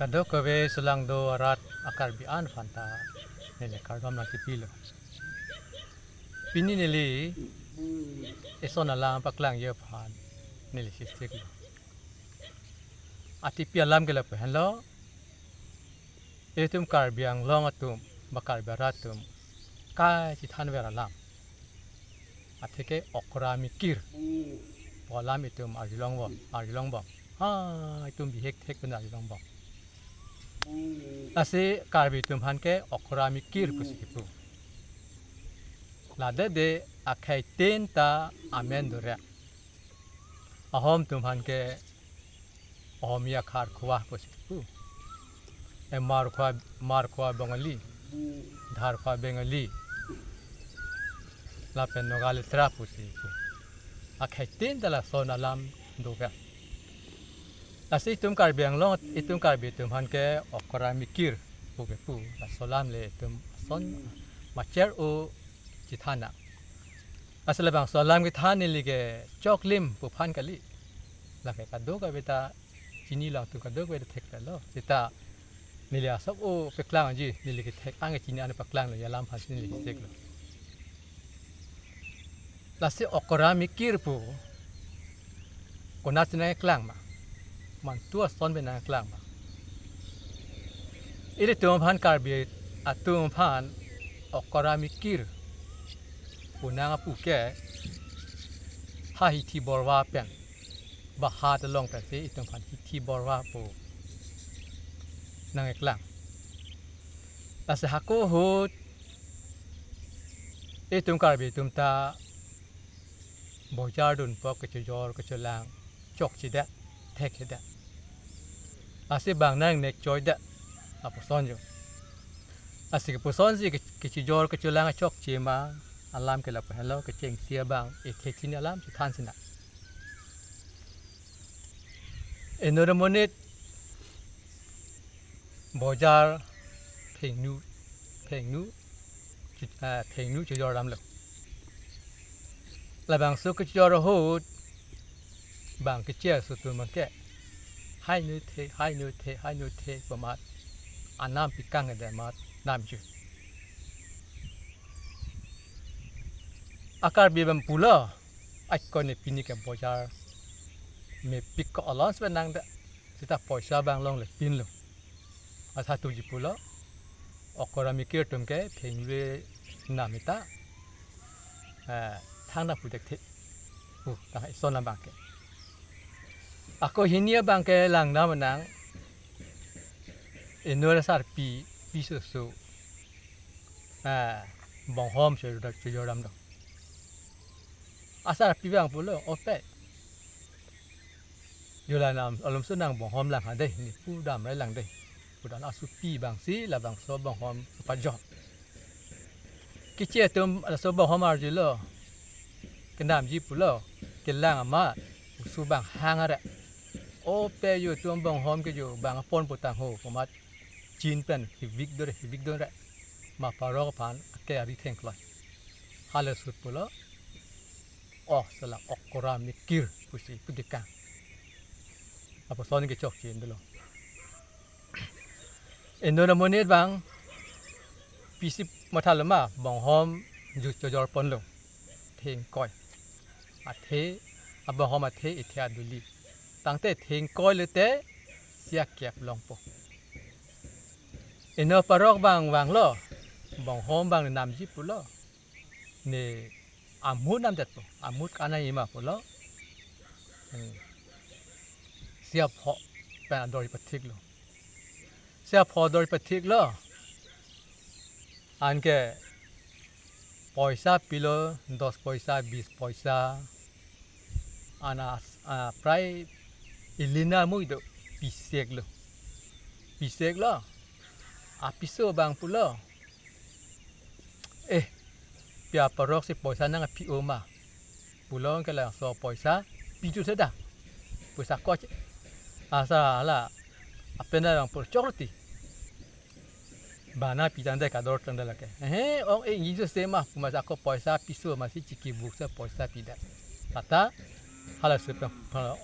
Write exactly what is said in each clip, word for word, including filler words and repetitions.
Kadokave sulang do arat a-Karbi an aphan ta neli kardom nangkipilo. Pini neli ison alam paklangji aphan neli sisik lo. Atepi alam ke lapu henlo, itum Karbi Anglong atum, ba Karbi arat atum kai chethanver alam, atheke okra mikir pu alam itum arjulong bom, arjulong bom. Ha, itum bihek thek pen arjulong bom. Lasi Karbi atum aphan ke okra mikir pusi kipu. Ladak de akhei tin ta amen dore. Ahom atum aphan ke Ohomia khar khua pusi kipu. E mar khua, mar khua Bengali, dhar khua Bengali, lapen Noga letra pusi kipu. Akhei tin ta lason alam dover. Lasi itum Karbi Anglong, itum Karbi atum aphan ke okra mikir pu kipu. Laso alam le itum ason macher o chethannang. Lasi labangso alam kethan neli ke choklim pu aphan kali. Lake kadokave ta chini lang atum kadokave ta theklelo. Seta neli asap o paklangji, neli kethek ang chini an paklanglo, ya alam aphan neli siklo. Lasi okra mikir pu konatsi nangklang ma? Mantu ason pen nangklang ma? Ilitum aphan, Karbi atum aphan okra mikir pu nang apu ke ha hithi borwa pen, ba hat along pensi itum aphan hithi borwa pu nangklang. Lasi hako ahut itum Karbi atum ta bojar dunpo, kechojor kecholang chokchedet, thekchedet. Lasi bang nangnek choidet, lapuson jo. Lasi kepusonsi ke-, kechojor kecholang chokche ma, alam ke lapu henlo, kechengsi abang, ethek chini alam chethan sinang. Inut amonit bojar phengnu, phengnu, chu-, ah, phengnu chojor damlo. Labangso kechojor ahut bang keche aso atum abang ke, "Hai nu the, hai nu the, hai nu the," pu amat anam pikang ede amat namju. A-Karbi abang pulo, "Ai ko ne pini ke bojar mepik ko alon sebenang de." Seta poisa abang longle pinlo. Asa tuji pulo, okra mikir atum ke phengve namita, eh, thangna pu dekthe. Uh, tang ison abang ke. Ako hini abang ke langdam nang, inut asarpi, pi soso, eh, Bonghom chojor, chojor damlo. Asarpi abang pulo, "Ope, jo la nam alomso nang Bonghom lang ha dei, ne pu damre lang dei." Pu dan asopi abangsi labangso Bonghom pajok. Keche atum laso Bonghom arjulo, kenamji pulo, kelang amat, oso abang hang are. "Ope, jo itum Bonghom ke jo bang apon putang ho," pu amat chin pen hivik dore, hivik dore. Ma parok aphan ake ari thengkloi. Halaso ahut pulo, "Oh, sala okra mikir," pusi pudikang. Lapuson kechokche dolo. Inut amonit abang pisi matha lo ma, Bonghom ju chojor ponlo. Thengkoi. Athe, a-Bonghom athe ithe aduli. Tangte thengkoi lote sia kep longpo. Inut parok abang vanglo, Bonghom abang namji pulo, ne amut namdetpo, amut kanai ma pulo. Hmm. Sia pho pen ador pathiklo. Sia pho ador pathiklo. Anke poisa pilo, dos poisa, bis poisa. Ana, ah, prai ilina mui do, piseklo. Piseklo. Apiso abang pulo, "Eh, pi aparok si poisa nangpi-o ma?" Pulo, "Ke laso poisa pitu seda. Poisa koche." Asa hala apen abang pulo, "Choklo ti. Bana pi tangte kador tangte lake." "He, ong e, ingji se ma, pu amat ako poisa piso amatsi chiki buksa poisa pidet." Tata, halaso pen,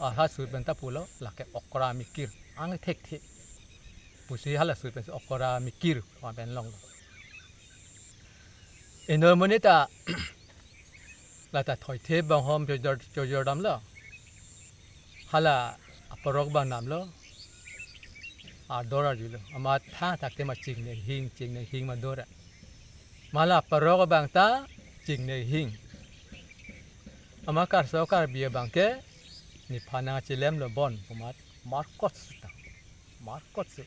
halaso pen ta pulo, "Lake okra mikir, ang thekthe." pusi hala sui pensi Okra Mikir pen longlo. Inut amonit ta lata thoithe banghom chojor, chojor damlo. Hala aparok abang damlo. Ador arjulo. Amat thangthak te ma chingnehing, chingnehing ma dor. Ma hala aparok abang ta chingnehing. Amat karso Karbi abang ke nephan nangchelemlo bon pu amat markot sita. Markot si.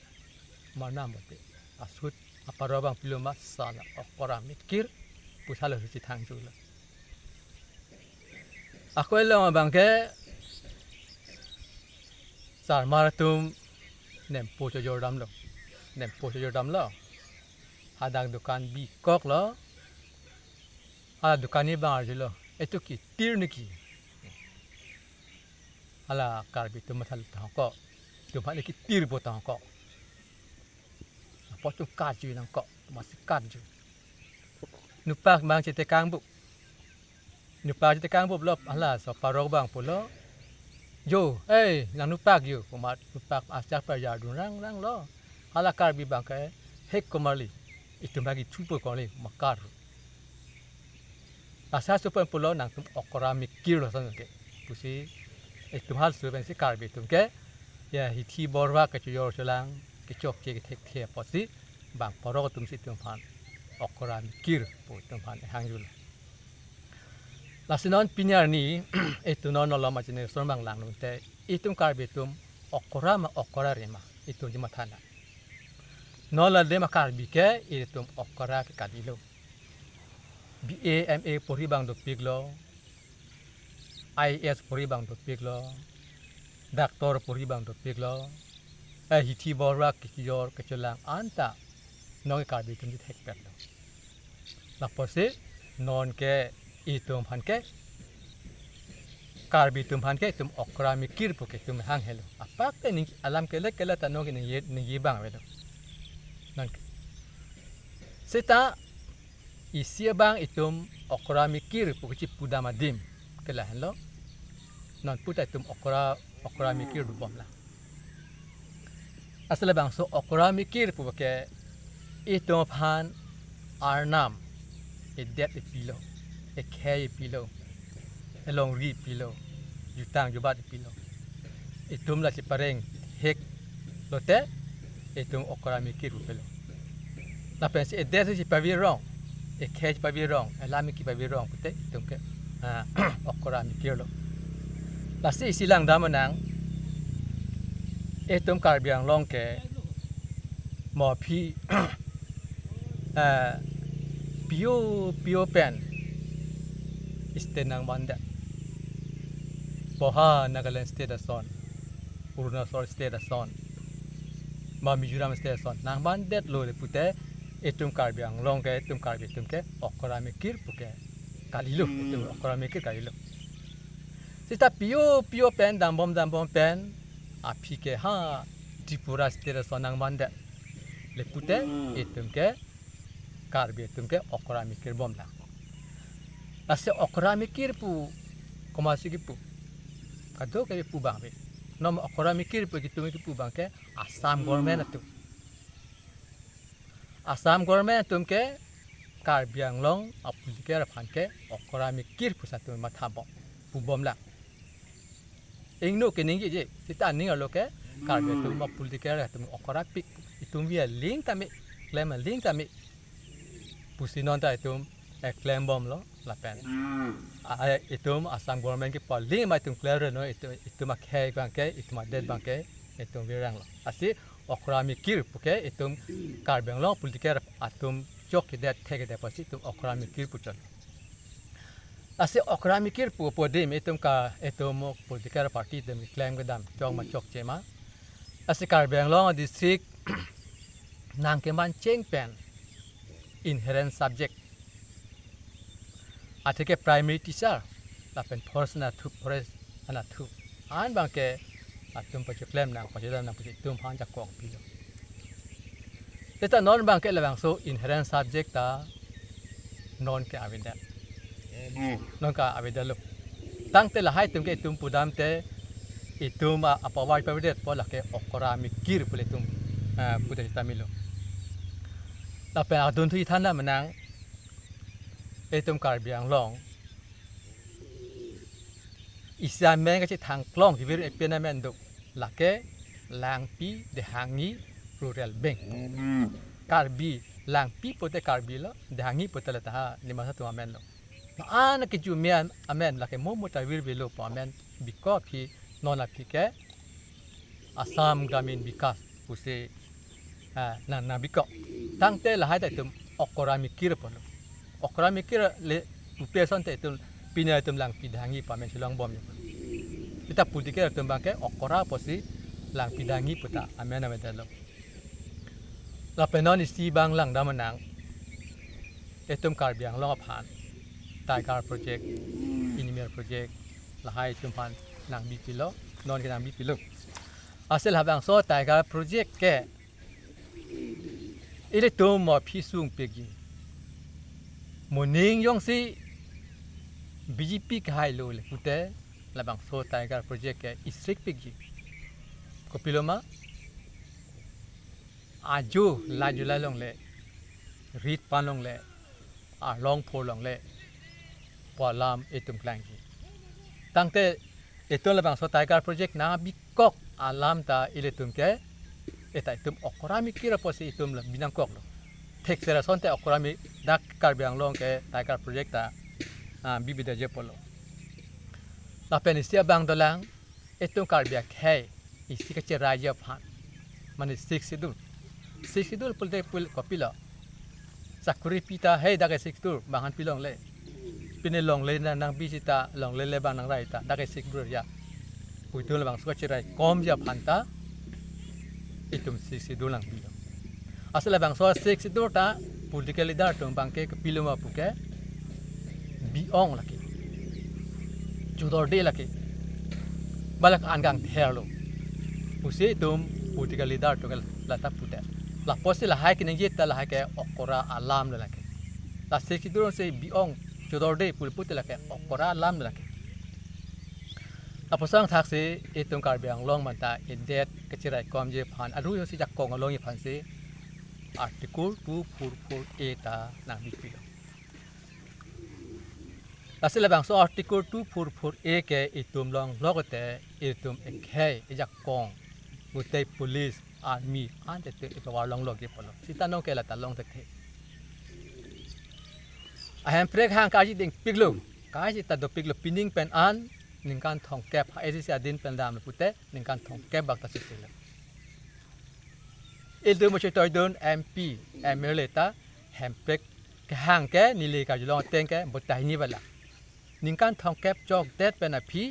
Marnam bote. Asut aparok abang pilo ma sala Okra Mikir pusi hala si chethang julo. Ako along abang ke sarmar atum nempo chojor damlo. Nempo chojor damlo. Hadak dukan bikoklo. Hala dukan ni abang arjulo. Etum kitir niki. Hala Karbi atum matha tahoko. Etum aphan kitir bo tahoko. Apot etum karju nangkok. Masi karju. Nupak abang chetekang bu. Nupak chetekang bu lo hala so aparok abang pulo. Jo, eh, nang nupak jo. Pu amat nupak ajak parjadun rangrang lo. Hala Karbi abang ke hek komarli. Etum bagi chupo kali makar. Asa supen pulo nangtum Okra Mikir lo son ke. Pusi etum hala supen si Karbi atum ke. Ya hithi borwa kechojor chelang kechokche kethekthe apotsi bang aparok atum si etum aphan Okra Mikir pu etum aphan ehang julo. Lasi non pini arni etum non nolom ajine son abang langdun te etum Karbi atum okra ma okra-re ma etum chematha nang. Non la de ma Karbi ke etum okra ke kalilo. B A, M A pori abang dopiklo. I A S pori abang dopiklo. Doctor pori abang dopiklo. Eh, hithi borwa kechojor kechelang anta non ke Karbi atum chethekpetlo. Lapusi non ke etum aphan ke Karbi atum aphan ke etum Okra Mikir pu ke etum hang helo. Apak ke ning alam kele kele ta non ke ningje ningje abang avelo. Non ke. Seta isi abang etum Okra Mikir pu kechipu dam adim ke lahenlo. Non puta etum Okra Okra Mikir pu bomlang. Asal labangso Okra Mikir pu ke etum aphan arnam, edet epilo, ekhei epilo, elongri epilo, jutang jubat epilo. Etum la chepareng hek lote etum Okra Mikir pu pelo. Lapensi edet si chepavirong, ekhei chepavirong, elam kepavirong pute etum ke, ah, Okra Mikir lo. Lasi isi langdam nang etum Karbi Anglong ke mo aphi, eh, pio pio pen state nangvandet. Boha Nagaland state ason, Arunachal state ason, ma Mizoram state ason nangvandetlo le pute etum Karbi Anglong ke etum Karbi atum ke Okra Mikir pu ke kalilo, etum Okra Mikir kalilo. Seta pio pio pen dambom dambom pen aphi ke ha Tripura state ason nangvandet le pute etum ke Karbi atum ke Okra Mikir bomlang. Lasi Okra Mikir pu komatsi kipu? Kadokave pu abang ave. Non Okra Mikir pu kitum kipu abang ke Assam government atum. Assam government atum ke Karbi Anglong a-political aphan ke Okra Mikir pusi atum matha bom, pu bomlang. Ingno ke ningjeje, seta aning arlo ke Karbi atum a-political atum okra-pik, itum vi aling tame, klem aling tame pusi non ta itum, eh, klem bomlo lapen. A, eh, itum Assam government kepu aling ma itum klemre non, itum, itum akhei abang ke, itum adet abang ke itum viranglo. Lasi Okra Mikir pu ke itum Karbi Anglong political atum chokchedet thekchedet apotsi itum Okra Mikir pu chot. Lasi Okra Mikir pu pu adim itum ka, itum political party atum klem kedam chok ma chokche ma. Lasi Karbi Anglong district nangkeman cheng pen inherent subject, atheke primary teacher lapen forest anatthu, forest anatthu an abang ke atum pachoklem nang, pachodam nang pusi itum aphan jakong pilo. Seta non abang ke labangso inherent subject ta non ke avedet. Non ke avedetlo. Tangte lahai atum ke itum pudam te itum a, apower pavedetpo, lake Okra Mikir pu le itum ah, pute sita melo. Lapen adun thu ithan na menang, itum Karbi Anglong isi amen kachethang klong kevir epen amen do. Lake Langpi Dehangi Rural Bank. Karbi, Langpi pute Karbi lo, Dehangi pute lata ha Dimasa atum amen lo. Ana keju amen, amen lake mo mo ta virvelo pu amen bikok aphi non aphi ke Assam Gramin Vikas pusi, ah, nang, nang bikok. Tangte lahai ta itum okora mikir pulo. Okora mikir le pupe asonte itum pine itum Langpi Dehangi pu amen si longbom yo. Sita political atum abangke okora pusi Langpi Dehangi puta amen avedetlo. Lapen non isi abang langdam menang, itum Karbi Anglong aphan Tiger Project, Inimir Project, lahai itum aphan nang bipilo, non ke nang bipilo. Asel labangso Tiger Project ke ilitum mo phisung pegi. Moning jongsi B J P kahai lo le pute labangso Tiger Project ke isrik pegi. Kopiloma? Ajo la July longle, rit pan longle, arlong pho longle pu alam itum klangji. Tangte itum labangso Tiger Project nang bikok alam ta ilitum ke, eta itum okora mikir pusi itum la binangkoklo. Thekser asonte okora mi dak Karbi Anglong ke Tiger Project ta, ah, bibida je pulo. Lapen isi abang dolang, itum Karbi akhei isi kacherai ji aphan. Mane Sixth Schedule. Sixth Schedule pulote pul kopilo? Chakuri pita hei dak Sixth Schedule bang aphan pilongle. Pine longle nang, nang bi sita longle le bang nang rai ta dak Sixth Schedule ya. Pu itum labangso kacherai kom ji aphan ta itum Sixth Schedule nang bilo. Asel labangso Sixth Schedule ta political leader atum abangke kopiloma puke bi-ong lake, chodorde lake, balak angang therlo pusi itum political leader atum ke lata pute. Lapusi lahai keningje ta lahai ke okora alam le lake. La Sixth Schedule si bi-ong chodorde pu le pute lake okora alam le lake. Lapuson thaksi itum Karbi Anglong manta edet kacherai kom ji aphan aru yo si jakong along aphan si Article two four four A ta nang bipilo. Lasi labangso Article two four four A ke itum longlok te itum ekhei ejakong, pute police, army ante te itum power longlok ji pulo. Sita non ke lata long thekthe. Ahemprek hang kaji dingpiklo, kaji ta dopiklo, pining pen an ningkan thomkep, A D C adin pen damlo pute ningkan thomkep bak ta sisilo. Ilitum muchitoi dun M P, M L A ta hemprek kehang ke neli karjulong ateng ke botai ni bala. Ningkan thomkep chokdet pen aphi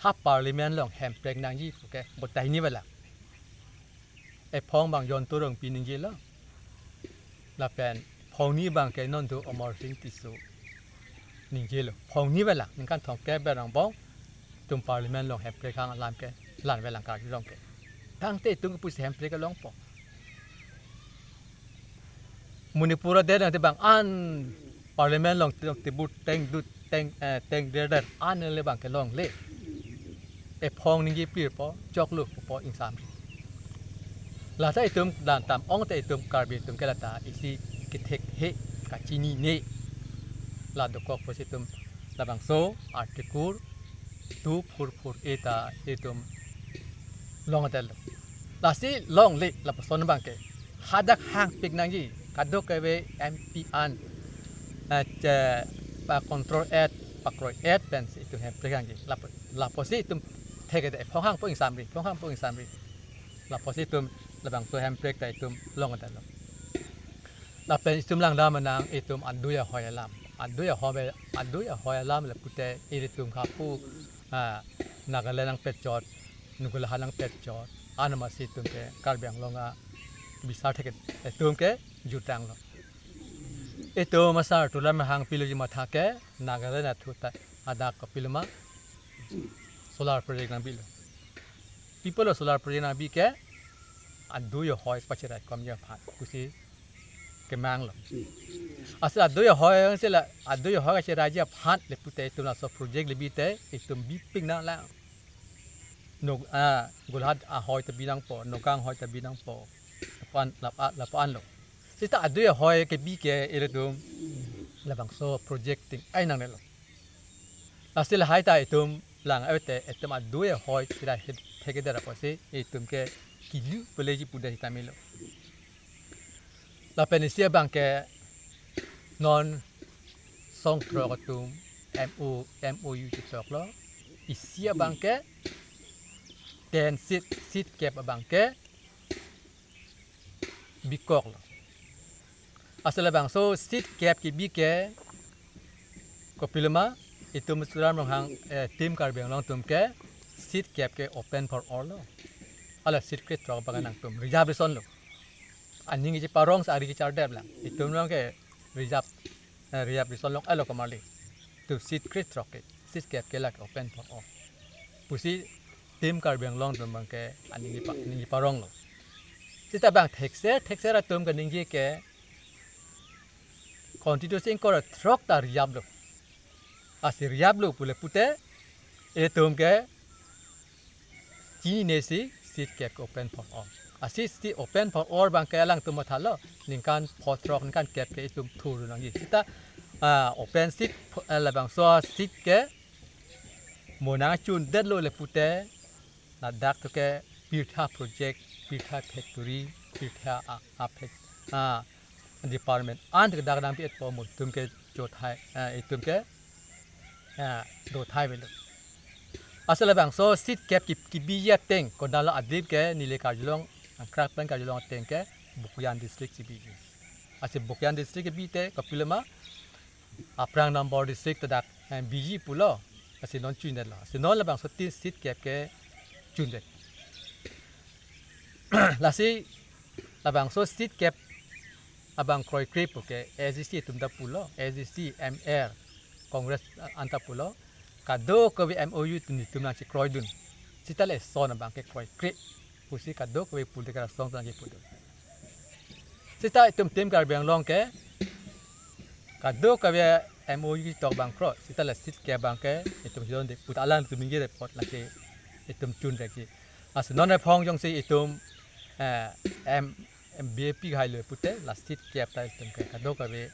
ha parliament along hemprek nangji puke botai ni bala. Ephong abang John Torong pi ningjelo. Lapen phongni abang ke non do Amar Sing Tisso ningjelo. Phongni bala ningkan thomkep ber angbong itum parliament along hemprek hang alam ke lan velang karjulong ke. Tangte itum kepusi hemprek kelongpo. Manipur adet nang te bang an parliament along te, tebur teng dut teng, eh, teng der der an le bang kelongle. Ephong ningje pirpo, choklo po ingsamri. Lata itum dan tam ong te itum Karbi atum ke lata isi kethek he kachinine. La dokok pusi itum labangso Article two four four A ta itum longdetlo. Lasi longle lapuson abang ke hadak hangpik nangji, kadokave M P an, eh, che, pa control et, pakroi et pensi itum hemprek nangji. Lap-, lapusi itum thekdet, phonghangpo ingsamri, phonghangpo ingsamri. Lapusi itum labangso hemprek ta itum longdetlo. Lapen itum langdam nang itum adui ahoi alam. Adui ahoi, adui ahoi alam le pute ilitum kapu, ah, Nagaland nangpetchot, Nogolaha nangpetchot, anamasi itum ke Karbi Anglong abisar thek itum ke jutanglo. Itum asar tulam hang piloji matha ke Nagaland athu ta adak kopiloma solar project nangbilo. Pi pulo solar project nangbi ke adui ahoi pacherai komji aphan pusi kemanglo. Asal adui ahoi sila adui ahoi kacheraiji aphan le pute itum laso project le bi te itum bipik nanglang. Nog-, ah, Golaghat ahoi ta binangpo, Nagaon ahoi ta binangpo. pan lap a lap anlo. Sita adui ahoi kebi ke ilitum labangso project ting ai nangnelo. Lasi lahai ta itum lang ai te itum adui ahoi kira hit thekeder apotsi itum ke kilu peleji puda hitamilo. Lapen isi abang ke non song throk atum M O, M O U chitoklo. Isi abang ke ten seat, seat kep abang ke bikoklo. Asal labangso seat kep kebi ke kopiloma itum Tuliram Ronghang, eh, Team Karbi Anglong atum ke seat kep ke open for all lo. Hala seat krethrok abang nangtum reservation lo. Aning iji parong sa ari kechar dep lang. Itum rong ke reserve, eh, reservation long alo kamarli. Tu seat krethrok ke, seat kep ke lake open for all pusi Team Karbi Anglong atum abang ke aning iji pa, aning iji parong lo. Sita abang thekser, thekser atum kaningje ke constituency ingkoi ra throk ta reserve lo. Asi reserve lo pule pute, itum ke chinine si seat kep ke open for all. Asi seat open for all abang ke alangtum mathalo, ningkan pho throk ningkan kep ke itum thur nangji. Sita, ah, open seat, eh, labangso seat ke mo nangchundetlo le pute, ladak to ke pirthe project, pirthe factory, pirthe a, a fac-, a department an to ke dak nangpi-etpo, mo itum ke chothai, eh, itum ke, eh, dothai avelo. Asal labangso seat kep ki, kebiji ateng, konatlo adip ke neli karjulong, angkrak pen karjulong ateng ke Bokajan district chebiji. Asi Bokajan district kebi te kopiloma aphrang number district ta dak, eh, biji pulo. Asi non chundetlo. Asi non labangso tin seat kep ke chundet. Lasi labangso seat kep abang kroikre pu ke A D C atum ta pulo, A D C, M R, Congress, ah, anta pulo. Kadokave M O U atum itum nangchekroidun. Sita lason abang ke kroikre pusi kadokave political asong atum nangchepudun. Sita itum Team Karbi Anglong ke kadokave M O U tok abang kro, sita la seat kep abang ke itum hidon de put alanglitum ningje apot lake itum chunrekji. Asi non aphong jongsi itum, eh, M, M B J P hailo pute la seat kep ta itum ke kadokave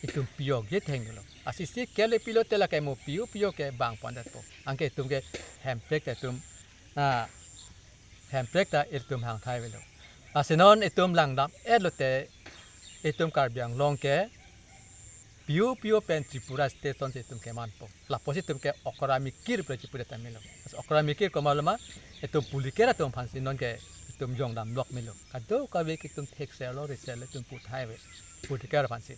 itum pi-okji thenglo. Asi seat kep le pilo te lake mo pi-o pi-o ke bang pondetpo. Anke itum ke Hemprek ta itum, ah, Hemprek ta itum hangthai avelo. Asi non itum langdam-etlo te itum Karbi Anglong ke pi-o pi-o pen Tripura state asonsi itum kemanpo. Lapusi itum ke okra mikir pu chipudet amelo. Okra mikir komatlo ma, itum politiker atum aphansi non ke itum jongdam lok melo. Kadokave ke itum thekserlo, reservelo itum puthai ave politiker aphansi.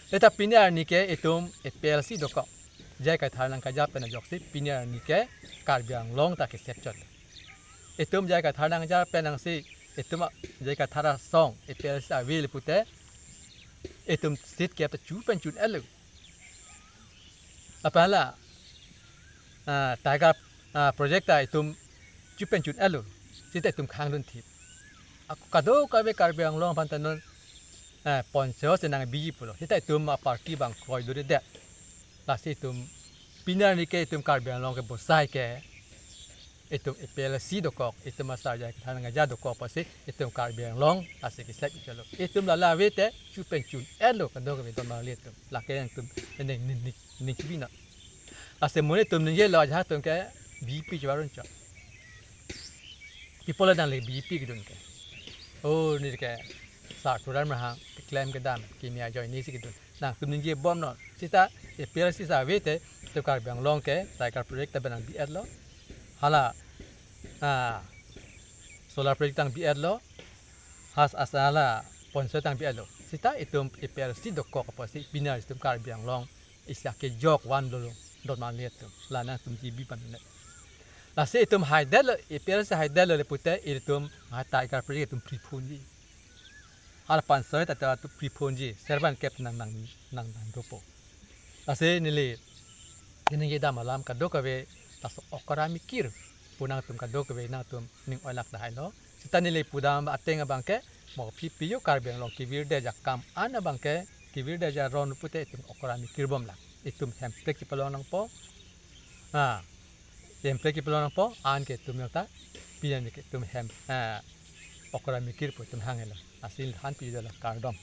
Seta pini arni ke itum A P L C dokok J I Kathar nangkejap pen ajoksi pini arni ke Karbi Anglong ta kesepchot. Itum J I Kathar nangjar pen nangsi itum a, J I Kathar asong A P L C ave le pute itum seat kep ta chu pen chun-etlo. Lapen hala, ah, Tiger, ah, project ta itum chu pen chun-etlo. Sita itum khangdun thip. Ako kadokave Karbi Anglong aphan ta non, eh, poncho se nangbiji pulo. Sita itum a party abang kroiduredet. Lasi itum pini arni ke itum Karbi Anglong ke bonsai ke itum A P L C dokok, itum asar J I Kathar nangkejap dokok apotsi itum Karbi Anglong lasi kesep ichalo. Itum lala ave te chu pen chun-etlo kadokave don marli atum. Lake nangtum ning ning ning ning chibi na. Asi mo nelitum ningjelo ajahak atum ke B J P chevarun chot. People nangli B J P kedun ke. Oh, neli ke sar Tuliram Ronghang keklem kedam kimi ajoinesi kedun. Nangtum ningjebomnon. Sita A P L C sa ave te itum Karbi Anglong ke Tiger project ta bang nangbi-etlo. Hala, ah, solar project ta nangbi-etlo. Has asa hala poncho ta nangbi-etlo. Sita itum A P L C dokok apotsi pini arni itum Karbi Anglong isi akejok vanlo lo don marli atum. La nangtum chibi pan ne. Lasi itum haidetlo, A P L C haidetlo le pute itum ha Tiger project itum preponji. Hala poncho ta ta tu preponji, servan kep nang nang nang nang dopo. Lasi neli, neli kedam alam kadokave laso okra mikir pu nangtum kadokave nangtum ning oilak tahailo. Sita neli pudam ateng abang ke mo phi pi-o Karbi Anglong kevirdet ajakam an abang ke kevirdet ajaron pute itum okra mikir bomlang. Itum Hemprek chepalong nangpo. Ah, Hemprek chepalong nangpo, anke itum yong ta, pini arni ke itum hem, ah, okra mikir pu itum hang helo. Lasi than pidetlo, kardom.